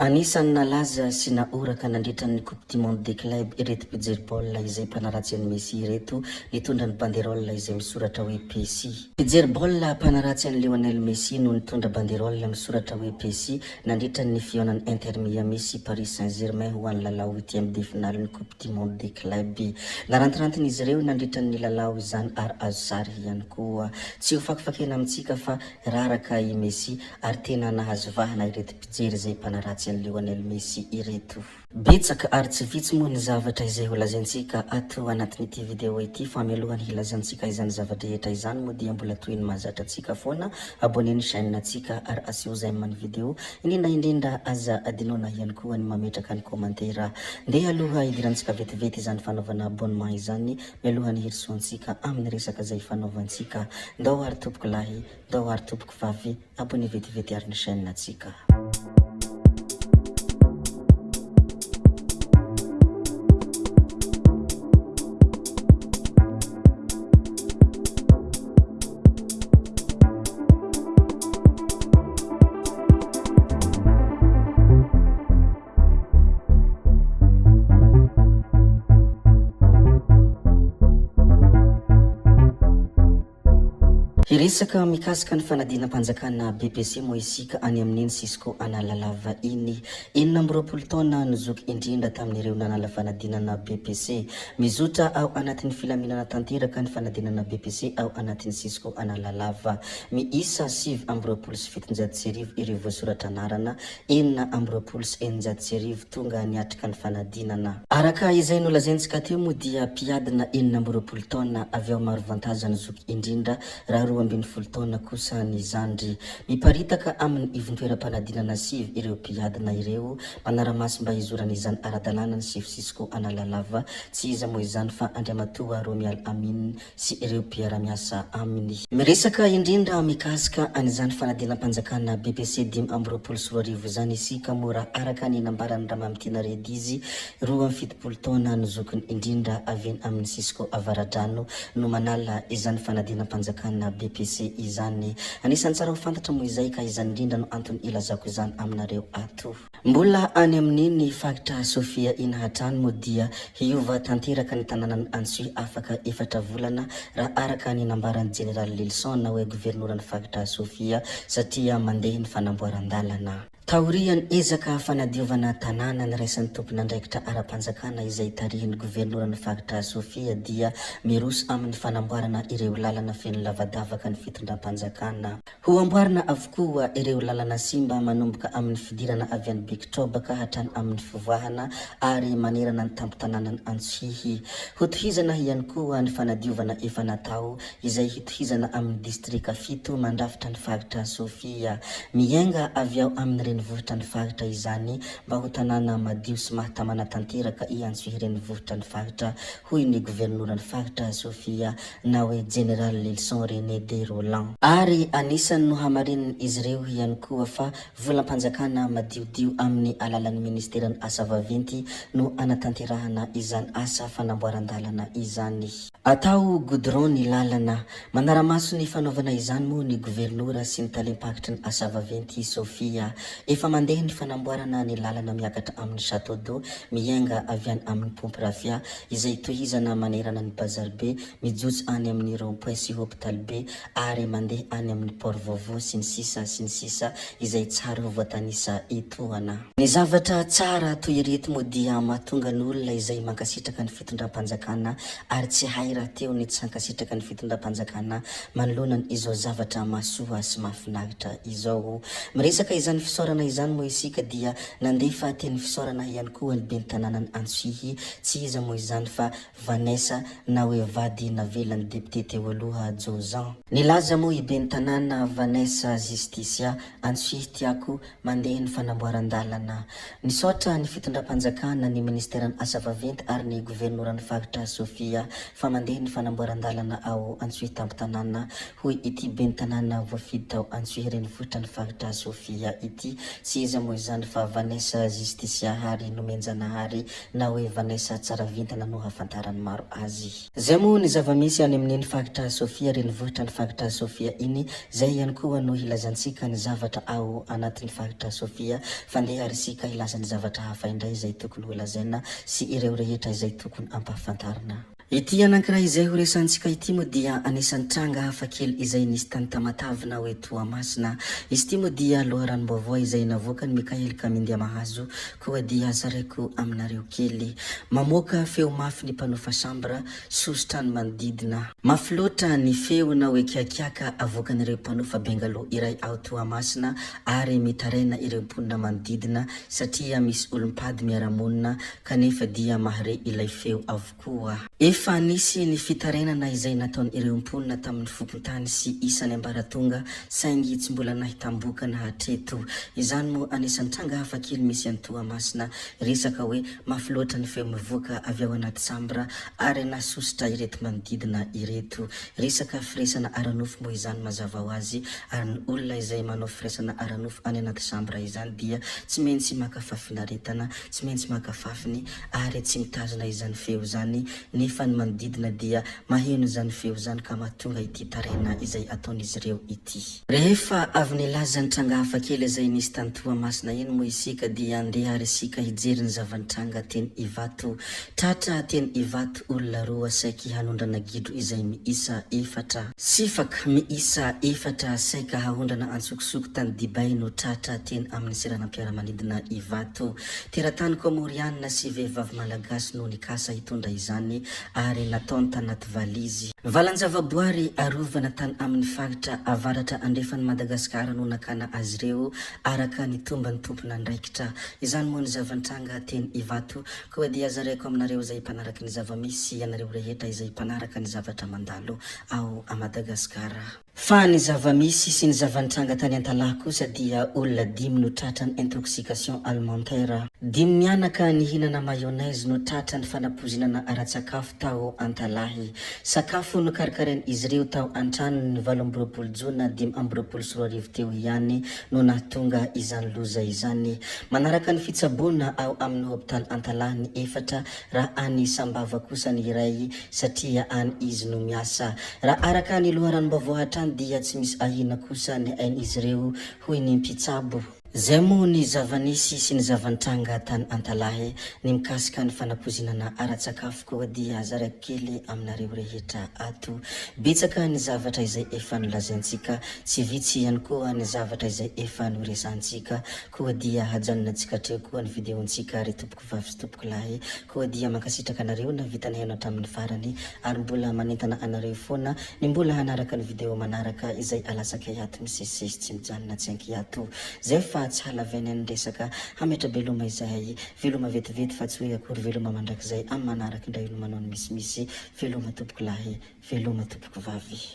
Anisan'ny nalaza sy nahoraka nandritra ny Coupe du monde des clubs ireto mpijery baolina izay mpanaratsy an'i Messi ireto nitondra ny banderole izay misoratra hoe Pessi. Mpijery baolina mpanaratsy an'i Lionel Messi no nitondra banderole misoratra hoe Pessi nandritra ny fihaonan'ny Inter Miami sy Paris Saint-Germain ho an'ny lalao huitième de finale-n'ny Coupe du monde des clubs. Narantirantin'izy ireo nandritra ny lalao izany ary azo sary ihany koa. Tsy ho fakofakena amintsika fa raraka i Messi ary tena nahazo vahana ireto mpijery izay mpanaratsy an'i Lionel Messi ireto. Betsaka ary tsy vitsy moa ny zavatra izay ho lazaintsika ato anatin'ity video ity fa mialohan'ny hilazantsika izany zava-drehetra izany moa dia mbola toy ny mahazatra antsika foana, abonner ny chaîne ntsika ary asio j'aime ny video, indrindra indrindra aza adinoina ihany koa ny mametraka ny commentaire. Ndeha aloha hidirantsika vetivety izany fanaovana abonnement izany mialohan'ny hirosoantsika amin'ny resaka izay ifanaovantsika. Ndao ary tompoko lahy, ndao ary tompoko vavy. Abonné vetivety ary ny chaîne atsika. Hiresaka mikasika ny fanadinam-panjakana BEPC moa isika any amin'iny Cisco Analalava iny. 26 taona no zoky indrindra tamin'ireo nanala fanadinana BEPC. Mizotra ao anatin'ny filaminana tanteraka ny fanadinana BEPC ao anatin'ny Cisco Analalava. Miisa 1729 ireo voasoratra anarana, 1626 tonga niatrika ny fanadinana. Araka izay nolazaintsika teo moa dia mpiadina 26 taona avy ao Marovantaza ny zoky indrindra raha 12 taona kosa ny zandry. Miparitaka amin'ny ivontoeram-panadinana sivy ireo mpiadina ireo, manara-maso mba hizorana izany ara-dalàna ny sefo Cisco Analalava, tsy iza moa izany fa Andriamatoa Romial Amin sy ireo mpiara-miasa aminy. Miresaka indrindra mikasika an'izany fanadinam-panjakana BEPC 2025 izany isika moa raha araka ny nambaran'i Ramamitiana Redizy, 72 taona no zokiny indrindra avy eny amin'ny Cisco Avaradrano no manala izany fanadinam-panjakana BEPC izany. Anisan'ny tsara ho fantatra moa izay ka izany indrindra no antony ilazako izany aminareo ato. Mbola any amin'iny faritra Sofia iny hatrany moa dia hiova tanteraka ny tanànan'i Antsohihy afaka efatra volana raha araka ny nambaran'ny Jeneraly Lilison na hoe governoran'ny faritra Sofia satria mandeha ny fanamboaran-dalana. Taorian'ny ezaka fanadiovana tanàna niraisan'ny tompon'andraikitra ara-panjakana izay tarihin'ny governoran'ny faritra Sofia dia miroso amin'ny fanamboarana ireo lalana feno lavadavaka ny fitondram-panjakana. Ho amboarina avokoa ireo lalana simba manomboka amin'ny fidirana avy any Bekitrobaka hatrany amin'ny fivoahana ary manerana ny tampon-tanànan'i Antsohihy. Hotohizana ihany koa ny fanadiovana efa natao izay hitohizana amin'ny distrika fito mandrafitra ny faritra Sofia. Miainga avy ao amin'ny renivohitra ny faritra izany mba ho tanàna madio sy mahatamana tanteraka i Antsohihy renivohitra ny faritra, hoy ny governoran'ny faritra Sofia na hoe Jeneraly Lilson René de Rolland. Ary anisan'ny nohamarinin'izy ireo ihany koa fa volam-panjakana madiodio amin'ny alalan'ny ministeran'ny asa vaventy no anatanterahana izany asa fanamboaran-dalana izany. Atao goudron ny lalana. Manara-maso ny fanaovana izany moa ny governora sy ny talem-paritry ny asa vaventy Sofia. Efa mandeha ny fanamboarana ny lalana miakatra amin'ny Château d'eau miainga avy any amin'ny Pompe Rafia izay tohizana manerana ny Bazar be, mijotso any amin'ny rond point sy hopitaly be ary mandeha any amin'ny port vaovao sy ny sisa sy ny sisa izay tsary ho voatanisa etoana. Ny zavatra tsara toy ireto moa dia mahatonga ny olona izay mankasitraka ny fitondram-panjakana ary tsy hay rahateo ny tsy hankasitraka ny fitondram-panjakana manoloana an izao zavatra mahasoa sy mahafinaritra izao. Miresaka izany fisaorana izany moa isika dia nandefa teny fisaorana ihany koa ny ben'ny tanànan'i Antsohihy, tsy iza moa izany fa Vanessa na hoe vady navelan'ny depiote teo aloha Joe Jean. Nilaza moa i ben'ny tanàna Vanessa Justicia, Antsohihy tiako, mandeha ny fanamboaran-dalana. Nisaotra ny fitondram-panjakana, ny ministeran'ny asa vaventy ary ny governoran'ny faritra Sofia fa mandeha ny fanamboaran-dalana ao Antsohihy tampon-tanàna, hoy ity ben'ny tanàna voafidy tao Antsohihy renivohitra ny faritra Sofia ity. Tsy iza moa izany fa Vanessa Justicia Hary Nomenjanahary na hoe Vanessa Tsaravintana no hahafantaran'ny maro azy. Zay moa ny zava-misy any amin'iny faritra Sofia renivohitra ny faritra Sofia iny, zay ihany koa no hilazantsika ny zavatra ao anatin'ny faritra Sofia fa ndeha ary isika hilaza ny zavatra hafa indray izay tokony ho lazaina sy ireo rehetra izay tokony ampahafantarina. Ity anankiray izay ho resahantsika ity moa dia anisan'ny tranga hafa kely izay nisy tany Tamatave na hoe Toamasina. Izy ity moa dia loharanom-baovao izay navoakan'i Mickaël Kamindiamahazo koa dia zaraiko aminareo kely. Mamoaka feo mafy ny mpanofa chambre, sosotra ny manodidina. Mafy loatra ny feo na hoe kiakiaka avoakan'ireo mpanofa bungalow iray ao Toamasina ary mitaraina ireo mponina manodidina satria misy olom-pady miara-monina kanefa dia mahare ilay feo avokoa. Efa nisy ny fitarainana izay nataon'ireo mponina tamin'ny fokontany sy isan'ny ambaratonga saingy tsy mbola nahitam-bokana hatreto. Izany moa anisan'ny tranga hafakely misy any Toamasina, resaka hoe mafy loatra ny feo mivoaka avy ao anaty chambre ary nahasosotra ireto manodidina ireto. Resaka firaisana ara-nofo moa izany mazava ho azy ary ny olona izay manao firaisana ara-nofo any anaty chambre izany dia tsy maintsy maka fahafinaretana, tsy maintsy maka fafiny ary tsy mitazona izany feo izany nefa ny manodidina dia maheno izany feo izany ka mahatonga ity taraina izay ataon'izy ireo ity. Rehefa avy nilaza ny tranga hafa kely izay nisy tany Toamasina iny moa isika dia andeha ary isika hijery ny zava-nitranga teny Ivato. Tratra teny Ivato olona roa saiky hanondrana gidro izay miisa efatra. Sifaka miisa efatra saika haondrana antsokosoko tany Dibay no tratra teny amin'ny seranam-piaramanidina Ivato. Teratany Kômôrianina sy vehivavy malagasy no nikasa hitondra izany ary nataony tanaty valizy. Valan-javaboary arovana tany amin'ny faritra avaratra andrefan'i Madagasikara no nakana azy ireo, araka ny tomban'ny tompon'andraikitra. Izany moa ny zava-nitranga teny Ivato, koa dia zaraiko aminareo izay mpanaraka ny zava-misy, ianareo rehetra izay mpanaraka ny zavatra mandalo ao Madagasikara. Fa ny zava-misy sy ny zava-nitranga tany Antalaha kosa dia olona dimy no tratran'ny intoxication alimentaire. Dimy mianaka nihinana mayonnaise no tratran'ny fanapoizinana ara-tsakafo tao Antalahy. Sakafo nokarakarain'izy ireo tao an-tranony ny 28 jona 2025 teo ihany no nahatonga izany loza izany. Manaraka ny fitsaboana ao amin'ny hopitaly Antalaha ny efatra raha any Sambava kosa ny iray satria any izy no miasa. Raha araka ny loharanom-baovao hatrany dia tsy misy ahiana kosa ny ain'izy ireo hoy ny mpitsabo. Izay moa ny zava-nisy sy ny zava-nitranga tany Antalahy. Ny mikasika ny fanapoizinana ara-tsakafo koa dia zaraiko kely aminareo rehetra ato. Betsaka ny zavatra izay efa nolazaintsika, tsy vitsy ihany koa ny zavatra izay efa noresahantsika, koa dia hajanonantsika hatreo koa ny video-ntsika ry tompoko. Vavy sy tompoko lahy, koa dia mankasitraka anareo nahavita nihaino hatramin'ny farany ary mbola manentana anareo foana ny mbola hanaraka ny video manaraka izay alatsakay ato misesisesy tsy mijanona tsy ankiato zay fa tsy halavaina ny resaka hametra-beloma izahay veloma vetivety fa tsy hoe akory veloma mandrakizay amin'ny manaraka indray no manao ny misimisy veloma tompoko lahy veloma tompoko vavy.